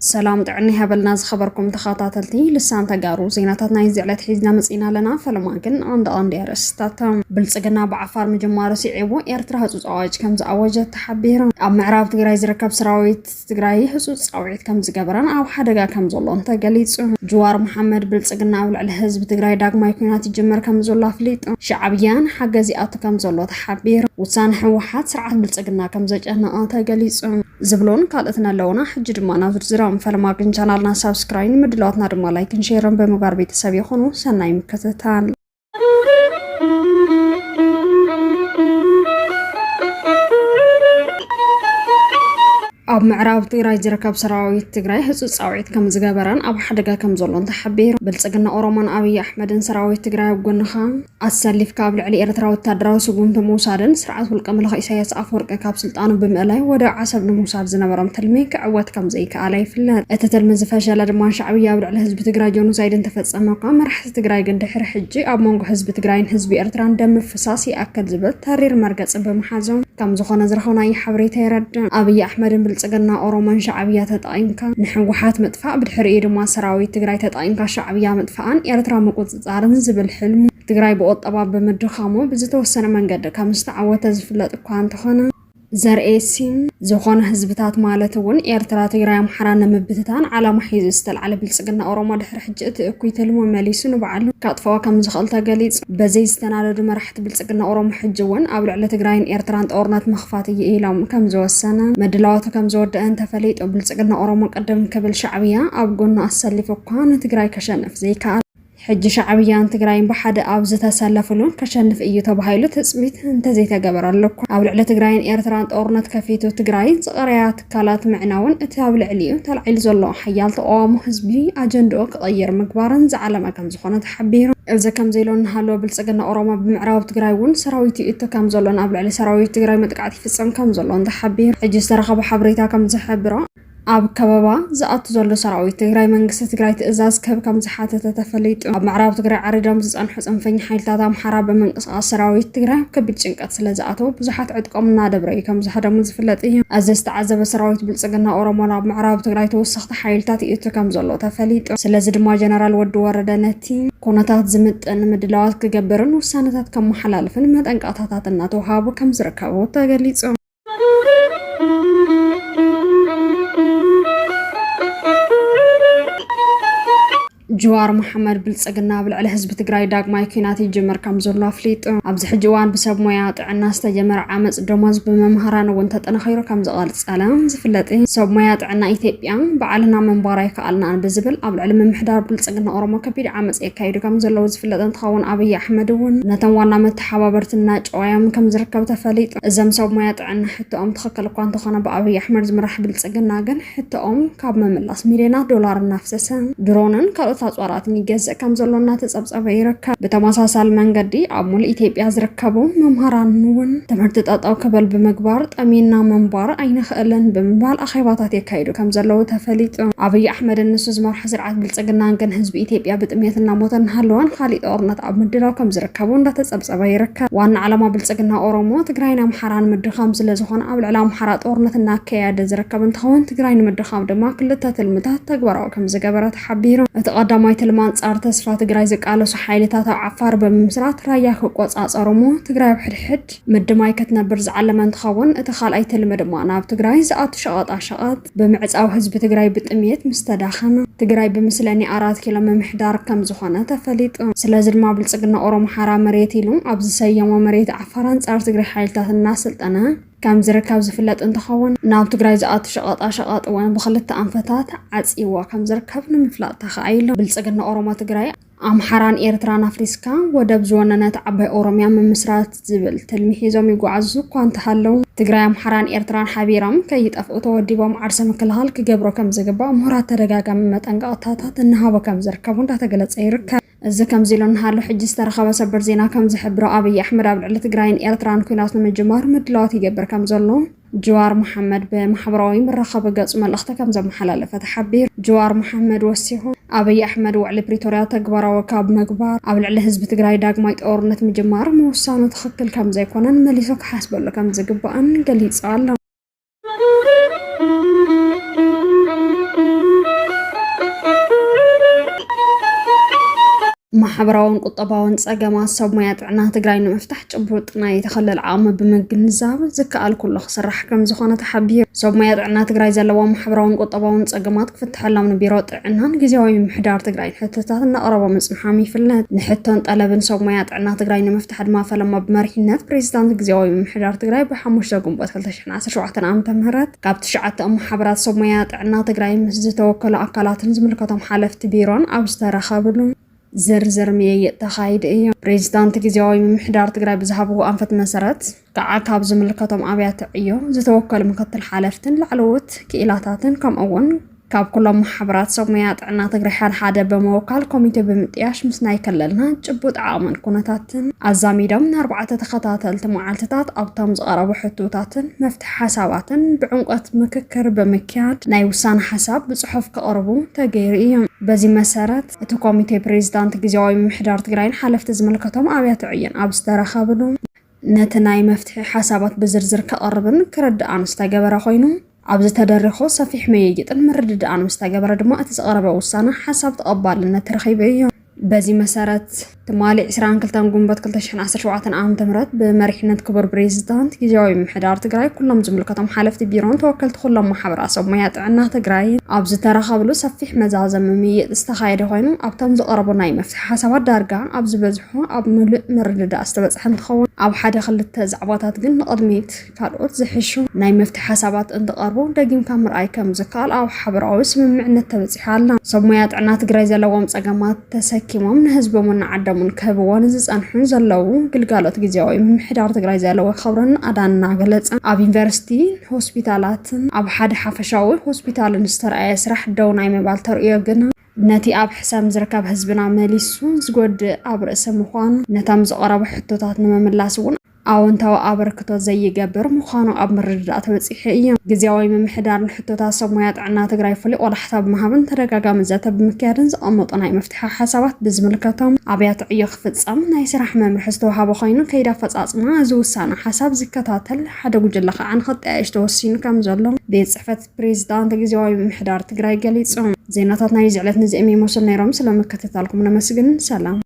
ሰላም ጥዕና ይሃበልና ዝኸበርኩም ተኸታተልቲ ልሳን ተጋሩ፣ ዜናታት ናይዚ ዕለት ሒዝና መጺና ኣለና። ፈለማ ግን ኣንድ ኣንድ ኣርእስታቶም። ብልጽግና ብዓፋር ምጅማሩ ስዒቡ ኤርትራ ህጹጽ ኣዋጅ ከም ዝኣወጀት ተሓቢሩ። ኣብ ምዕራብ ትግራይ ዝርከብ ሰራዊት ትግራይ ህጹጽ ጻውዒት ከም ዝገበረን ኣብ ሓደጋ ከም ዘሎን ተገሊጹ። ጅዋር መሓመድ ብልጽግና ኣብ ልዕሊ ህዝቢ ትግራይ ዳግማይ ኲናት ይጅምር ከም ዘሎ ኣፍሊጡ። ሻዕብያ ንሓገዝ ይኣቱ ከም ዘሎ ተሓቢሩ። ውሳነ ህወሓት ስርዓት ብልጽግና ከም ዘጨነቐ ተገሊጹ። ዝብሎን ካልኦትን ኣለውና። ሕጂ ድማ ናብ ዝርዝሮም። ፈለማ ግን ቻናልና ሳብስክራይብ፣ ምድላዋትና ድማ ላይክን ሼርን ብምግባር ቤተሰብ ይኹኑ። ሰናይ ምክትታል። ኣብ ምዕራብ ትግራይ ዝርከብ ሰራዊት ትግራይ ህጹጽ ጻውዒት ከም ዝገበረን ኣብ ሓደጋ ከም ዘሎን ተሓቢሩ። ብልጽግና ኦሮሞን ኣብይ ኣሕመድን ሰራዊት ትግራይ ኣብ ጎንኻ ኣሰሊፍካ ኣብ ልዕሊ ኤርትራ ወታደራዊ ስጉምቲ ምውሳድን ስርዓት ውልቀ መላኺ ኢሳያስ ኣፈወርቂ ካብ ስልጣኑ ብምእላይ ወደብ ዓሰብ ንምውሳድ ዝነበሮም ትልሚ ክዕወት ከም ዘይከኣለ ይፍለጥ። እቲ ትልሚ ዝፈሸለ ድማ ሻዕብያ ኣብ ልዕሊ ህዝቢ ትግራይ ጀኖሳይድ እንተፈጸመ እኳ፣ መራሕቲ ትግራይ ግን ድሕሪ ሕጂ ኣብ መንጎ ህዝቢ ትግራይን ህዝቢ ኤርትራን ደም ምፍሳስ ይኣክል ዝብል ተሪር መርገጺ ብምሓዞም ከም ዝኾነ ዝረኸብናዮ ሓበሬታ የረድእ። ኣብይ ኣሕመድን ብልጽግና ኦሮሞን ሻዕብያ ተጠቒምካ ንህወሓት ምጥፋእ፣ ብድሕሪኡ ድማ ሰራዊት ትግራይ ተጠቒምካ ሻዕብያ ምጥፋእን ኤርትራ ምቁጽጻርን ዝብል ሕልሙ ትግራይ ብቁጠባ ብምድኻሙ ብዝተወሰነ መንገዲ ከም ዝተዓወተ ዝፍለጥ እኳ እንተኾነ፣ ዘርእሲ ዝኾነ ህዝብታት ማለት እውን ኤርትራ፣ ትግራይ፣ ኣምሓራ ንምብትታን ዓላማ ሒዙ ዝተልዓለ ብልጽግና ኦሮሞ ድሕሪ ሕጂ እቲ እኩይ ትልሙ መሊሱ ንባዕሉ ካጥፍኦ ከም ዝኽእል ተገሊጹ። በዘይ ዝተናደዱ መራሕቲ ብልጽግና ኦሮሞ ሕጂ እውን ኣብ ልዕሊ ትግራይን ኤርትራን ጦርነት ምኽፋት እዩ ኢሎም ከም ዝወሰነ፣ ምድላዋቱ ከም ዝወደአን ተፈሊጡ። ብልጽግና ኦሮሞ ቅድም ክብል ሻዕብያ ኣብ ጎኑ ኣሰሊፉ እኳ ንትግራይ ከሸንፍ ዘይከኣል፣ ሕጂ ሻዕብያን ትግራይን ብሓደ ኣብ ዝተሰለፍሉ ከሸንፍ እዩ ተባሂሉ ትጽቢት እንተዘይተገበረሉ እኳ፣ ኣብ ልዕሊ ትግራይን ኤርትራን ጦርነት ከፊቱ ትግራይ ዝቐረያ ትካላት ምዕናውን እቲ ኣብ ልዕሊኡ ተላዒሉ ዘሎ ሓያል ተቃውሞ ህዝቢ ኣጀንድኡ ክቕይር ምግባርን ዝዓለመ ከም ዝኾነ ተሓቢሩ። እዚ ከምዚ ኢሉ እናሃለወ ብልጽግና ኦሮሞ ብምዕራብ ትግራይ እውን ሰራዊት ይእቱ ከም ዘሎን ኣብ ልዕሊ ሰራዊት ትግራይ መጥቃዕቲ ይፍጸም ከም ዘሎን ተሓቢሩ። ሕጂ ዝተረኸበ ሓበሬታ ከም ዝሕብሮ፣ ኣብ ከበባ ዝኣቱ ዘሎ ሰራዊት ትግራይ መንግስቲ ትግራይ ትእዛዝ ክህብ ከም ዝሓተተ ተፈሊጡ። ኣብ ምዕራብ ትግራይ ዓሪዶም ዝጸንሑ ጽንፈኛ ሓይልታት ኣምሓራ ብምንቅስቃስ ሰራዊት ትግራይ ኣብ ከቢድ ጭንቀት ስለ ዝኣተው ብዙሓት ዕጥቆም እናደብረዩ ከም ዝሃደሙ ዝፍለጥ እዩ። እዚ ዝተዓዘበ ሰራዊት ብልጽግና ኦሮሞ ናብ ምዕራብ ትግራይ ተወሰኽቲ ሓይልታት ይእቱ ከም ዘሎ ተፈሊጡ። ስለዚ ድማ ጀነራል ወዲ ወረደ ነቲ ኩነታት ዝምጥን ምድላዋት ክገብርን ውሳነታት ከመሓላልፍን መጠንቀቕታታት እናተውሃቡ ከም ዝርከቡ ተገሊጹ። ጅዋር መሓመድ ብልጽግና ኣብ ልዕሊ ህዝቢ ትግራይ ዳግማይ ኲናት ይጅምር ከም ዘሎ ኣፍሊጡ። ኣብዚ ሕጂ እዋን ብሰብ ሞያ ጥዕና ዝተጀመረ ዓመፅ ደሞዝ ብመምሃራን እውን ተጠናኺሩ ከም ዝቐጸለ ዝፍለጥ እዩ። ሰብ ሞያ ጥዕና ኢትዮጵያ ባዕልና ምንባር ኣይከኣልናን ብዝብል ኣብ ልዕሊ ምምሕዳር ብልጽግና ኦሮሞ ከቢድ ዓመፅ የካይዱ ከም ዘለዉ ዝፍለጥ እንትኸውን፣ ኣብይ ኣሕመድ እውን ነቶም ዋና መተሓባበርቲ እናጨወዮም ከም ዝርከብ ተፈሊጡ። እዞም ሰብ ሞያ ጥዕና ሕቶኦም ትኽክል እኳ እንተኾነ፣ ብኣብይ ኣሕመድ ዝምራሕ ብልጽግና ግን ሕቶኦም ካብ ምምላስ ሚልዮናት ዶላር እናፍሰሰ ድሮንን ካልኦት ኣፅዋራትን ይገዝእ ከም ዘሎ እናተፀብፀበ ይርከብ። ብተመሳሳሊ መንገዲ ኣብ ሙሉእ ኢትዮጵያ ዝርከቡ መምሃራን እውን ትምህርቲ ጠጠው ክብል ብምግባር ጠሚና ምንባር ኣይንኽእልን ብምባል ኣኼባታት የካይዱ ከም ዘለዉ ተፈሊጡ። ኣብይ ኣሕመድን ንሱ ዝመርሖ ስርዓት ብልጽግናን ግን ህዝቢ ኢትዮጵያ ብጥሜት እናሞተ እናሃለወን ካሊእ ጦርነት ኣብ ምድላው ከም ዝርከቡ እንዳተጸብጸበ ይርከብ። ዋና ዓላማ ብልጽግና ኦሮሞ፣ ትግራይን ኣምሓራን ምድኻም ስለ ዝኾነ ኣብ ልዕሊ ኣምሓራ ጦርነት እናካየደ ዝርከብ እንትኸውን፣ ትግራይ ንምድኻም ድማ ክልተ ትልምታት ተግባራዊ ከም ዝገበረ ተሓቢሩ። እቲ ቀዳማይ ትልሚ ኣንጻር ተስፋ ትግራይ ዝቃለሱ ሓይልታት ኣብ ዓፋር ብምምስራት ራያ ክቆጻጸሩ እሞ ትግራይ ኣብ ሕድሕድ ምድማይ ክትነብር ዝዓለመ እንትኸውን፣ እቲ ካልኣይ ትልሚ ድማ ናብ ትግራይ ዝኣቱ ሸቐጣ ሸቐጥ ብምዕፃው ህዝቢ ትግራይ ብጥምየት ምስ ተዳኸመ፣ ትግራይ ብምስለኒ ኣራት ኪሎ ምምሕዳር ከም ዝኾነ ተፈሊጡ። ስለዚ ድማ ብልጽግና ኦሮሞ ሓራ መሬት ኢሉ ኣብ ዝሰየሞ መሬት ዓፋር ኣንጻር ትግራይ ሓይልታት እናሰልጠነ ከም ዝርከብ ዝፍለጥ እንትኸውን፣ ናብ ትግራይ ዝኣቱ ሸቐጣ ሸቐጥ እውን ብክልተ ኣንፈታት ዓፂዎ ከም ዝርከብ ንምፍላጥ ተኻኢሉ። ብልጽግና ኦሮሞ ትግራይ ኣምሓራን ኤርትራን ኣፍሪስካ ወደብ ዝወነነት ዓባይ ኦሮምያ ምምስራት ዝብል ትልሚ ሒዞም ይጓዓዙ እኳ እንተሃለዉ፣ ትግራይ፣ ኣምሓራን ኤርትራን ሓቢሮም ከይጠፍኡ ተወዲቦም ዓርሰ ምክልኻል ክገብሮ ከም ዝግባእ ምሁራት ተደጋጋሚ መጠንቀቕታታት እናሃቡ ከም ዝርከቡ እንዳተገለጸ ይርከብ። እዚ ከምዚ ኢሉ እናሃሎ፣ ሕጂ ዝተረኸበ ሰበር ዜና ከም ዝሕብሮ፣ ኣብይ ኣሕመድ ኣብ ልዕሊ ትግራይን ኤርትራን ኲናት ንምጅማር ምድላዋት ይገብር ከም ዘሎ ጅዋር መሓመድ ብማሕበራዊ መራኸቢ ገጹ መልእኽቲ ከም ዘመሓላለፈ ተሓቢሩ። ጅዋር መሓመድ ወሲኹ፣ ኣብይ ኣሕመድ ውዕሊ ፕሪቶርያ ተግባራዊ ካብ ምግባር፣ ኣብ ልዕሊ ህዝቢ ትግራይ ዳግማይ ጦርነት ምጅማር ምውሳኑ ትኽክል ከም ዘይኮነን መሊሱ ክሓስበሉ ከም ዝግባእን ገሊጹ ኣሎ። ማሕበራውን ቁጠባውን ጸገማት ሰብ ሞያ ጥዕና ትግራይ ንምፍታሕ ጭቡጥ ናይ ተኸለል ዓቕሚ ብምግንዛብ ዝከኣል ኩሉ ክስራሕ ከም ዝኾነ ተሓቢሩ። ሰብ ሞያ ጥዕና ትግራይ ዘለዎም ማሕበራውን ቁጠባውን ጸገማት ክፍትሐሎም ንቢሮ ጥዕናን ግዜያዊ ምምሕዳር ትግራይን ሕቶታት እናቕረቦ ምጽንሖም ይፍለጥ። ንሕቶን ጠለብን ሰብ ሞያ ጥዕና ትግራይ ንምፍታሕ ድማ ፈለማ ብመሪሕነት ፕሬዚዳንት ግዜያዊ ምምሕዳር ትግራይ ብሓሙሽተ ግንቦት ክልተ ሽሕን ዓሰርተ ሸውዓተን ዓመተ ምህረት ካብ ትሽዓተ ማሕበራት ሰብ ሞያ ጥዕና ትግራይ ምስ ዝተወከሉ ኣካላትን ዝምልከቶም ሓለፍቲ ቢሮን ኣብ ዝተረኸብሉ ዝርዝር ምይይጥ ተኻይዱ እዩ። ፕሬዚዳንት ግዜያዊ ምምሕዳር ትግራይ ብዝሃብዎ ኣንፈት መሰረት ከዓ ካብ ዝምልከቶም ኣብያተ ዕዮ ዝተወከሉ ምክትል ሓለፍትን ላዕለዎት ክኢላታትን ከምኡ እውን ካብ ኩሎም ማሕበራት ሰብ ሞያ ጥዕና ትግራይ ሓደ ሓደ ብምውካል ኮሚቴ ብምጥያሽ ምስ ናይ ክልልና ጭቡጥ ዓቕምን ኩነታትን ኣዛሚዶም ንኣርባዕተ ተኸታተልቲ መዓልትታት ኣብቶም ዝቐረቡ ሕቶታትን መፍትሒ ሓሳባትን ብዕምቆት ምክክር ብምክያድ ናይ ውሳነ ሓሳብ ብጽሑፍ ከቕርቡ ተገይሩ እዩ። በዚ መሰረት እቲ ኮሚቴ ፕሬዚዳንት ግዜያዊ ምምሕዳር ትግራይን ሓለፍቲ ዝምልከቶም ኣብያተ ዕዮን ኣብ ዝተረኸብሉ ነቲ ናይ መፍትሒ ሓሳባት ብዝርዝር ከቕርብን ክርድኣን ዝተገበረ ኮይኑ፣ ኣብዚ ተደሪኹ ሰፊሕ ምይይጥን ምርድዳእን ምስ ተገበረ ድማ እቲ ዝቐረበ ውሳነ ሓሳብ ተቐባልነት ረኺቡ እዩ። በዚ መሰረት ትማሊ ዕስራን ክልተን ግንቦት ክልተ ሽሕን ዓሰርተ ሸውዓተን ዓመተ ምህረት ብመሪሕነት ክቡር ፕሬዚዳንት ግዜያዊ ምምሕዳር ትግራይ ኩሎም ዝምልከቶም ሓለፍቲ ቢሮን ተወከልቲ ኩሎም ማሕበራት ሰብ ሞያ ጥዕና ትግራይ ኣብ ዝተረኸብሉ ሰፊሕ መዛዘሚ ምይይጥ ዝተኻየደ ኮይኑ፣ ኣብቶም ዝቐረቡ ናይ መፍትሒ ሓሳባት ዳርጋ ኣብ ዝበዝሑ ኣብ ምሉእ ምርድዳእ ዝተበፅሐ እንትኸውን፣ ኣብ ሓደ ክልተ ዛዕባታት ግን ንቕድሚት ካልኦት ዝሕሹ ናይ መፍትሒ ሓሳባት እንትቐርቡ ደጊምካ ምርኣይ ከም ዝከኣል ኣብ ሓበራዊ ስምምዕነት ተበፂሑ ኣሎ። ሰብ ሞያ ጥዕና ትግራይ ዘለዎም ፀገማት ተሰኪሞም ንህዝቦምን ንዓዶምን ክህብዎ ንዝፀንሑን ዘለዉ ግልጋሎት ግዜያዊ ምምሕዳር ትግራይ ዘለዎ ክብርን ኣዳን እናገለፀ፣ ኣብ ዩኒቨርሲቲ ሆስፒታላትን ኣብ ሓደ ሓፈሻዊ ሆስፒታልን ዝተረኣየ ስራሕ ደው ናይ ምባል ተርእዮ ግን ነቲ ኣብ ሕሰም ዝርከብ ህዝብና መሊሱ ዝጎድእ ኣብ ርእሲ ምዃኑ፣ ነቶም ዝቐረቡ ሕቶታት ንምምላስ እውን ኣወንታዊ ኣበርክቶ ዘይገብር ምዃኑ ኣብ ምርድዳእ ተበጺሑ እዩ። ግዝያዊ ምምሕዳር ንሕቶታት ሰብ ሞያ ጥዕና ትግራይ ፍሉይ ቆላሕታ ብምሃብን ተደጋጋሚ ዘተ ብምክያድን ዝቐመጡ ናይ መፍትሒ ሓሳባት ብዝምልከቶም ኣብያተ ዕዮ ክፍጸም ናይ ስራሕ መምርሒ ዝተወሃበ ኮይኑ፣ ከይዲ ኣፈጻጽማ እዚ ውሳነ ሓሳብ ዝከታተል ሓደ ጉጅለ ከዓ ንኸጣያይሽ ተወሲኑ ከም ዘሎ ቤት ጽሕፈት ፕሬዚዳንት ግዝያዊ ምምሕዳር ትግራይ ገሊጹ። ዜናታት ናይዚ ዕለት ነዚኦም ይመስሉ ነይሮም። ስለምክትታልኩም ነመስግን። ሰላም።